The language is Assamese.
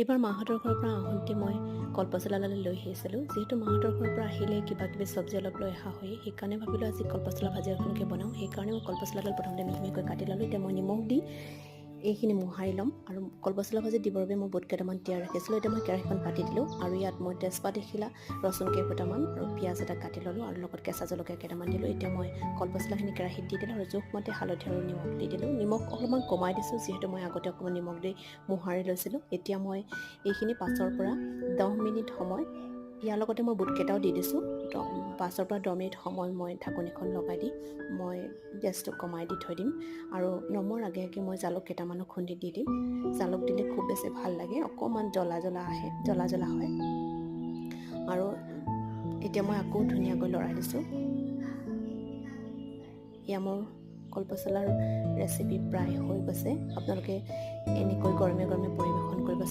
এইবাৰ মাহঁতৰ ঘৰৰ পৰা আহোঁতে মই কলপচলাডাল লৈ আহিছিলোঁ। যিহেতু মাহঁতৰ ঘৰৰ পৰা আহিলে কিবা কিবি চব্জি অলপ লৈ অহা হয়, সেইকাৰণে ভাবিলোঁ আজি কলপচলা ভাজি এখনকে বনাওঁ। সেইকাৰণে মই কলপচলাডাল প্ৰথমতে মিহি মিহিকৈ কাটি ল'লোঁ। এতিয়া মই নিমখ দি এইখিনি মোহাৰি ল'ম আৰু কলপচলা ভাজি দিবৰ বাবে মই বুট কেইটামান তিয়াই ৰাখিছিলোঁ। এতিয়া মই কেৰাহীখন পাতি দিলোঁ আৰু ইয়াত মই তেজপাত এখিলা, ৰচুন কেইফুটামান আৰু পিঁয়াজ এটা কাটি ল'লোঁ আৰু লগত কেঁচা জলকীয়া কেইটামান দিলোঁ। এতিয়া মই কলপচলাখিনি কেৰাহীত দি দিলোঁ আৰু জোখমতে হালধি আৰু নিমখ দি দিলোঁ। নিমখ অলপমান কমাই দিছোঁ, যিহেতু মই আগতে অকণমান নিমখ দি মোহাৰি লৈছিলোঁ। এতিয়া মই এইখিনি 5ৰ পৰা 10 মিনিট সময়, ইয়াৰ লগতে মই বুটকেইটাও দি দিছোঁ, 5ৰ পৰা 10 মিনিট সময় মই ঢাকনিখন লগাই দি মই গেছটো কমাই দি থৈ দিম। আৰু নমোৱাৰ আগে আগে মই জালুক কেইটামানো খুন্দি দি দিম। জালুক দিলে খুব বেছি ভাল লাগে, অকণমান জ্বলা জ্বলা আহে, জ্বলা জ্বলা হয়। আৰু এতিয়া মই আকৌ ধুনীয়াকৈ লৰাই দিছোঁ। এয়া মোৰ কলপচলাৰ ৰেচিপি প্ৰায় হৈ গৈছে। আপোনালোকে এনেকৈ গৰমে গৰমে পৰিৱেশন কৰিব।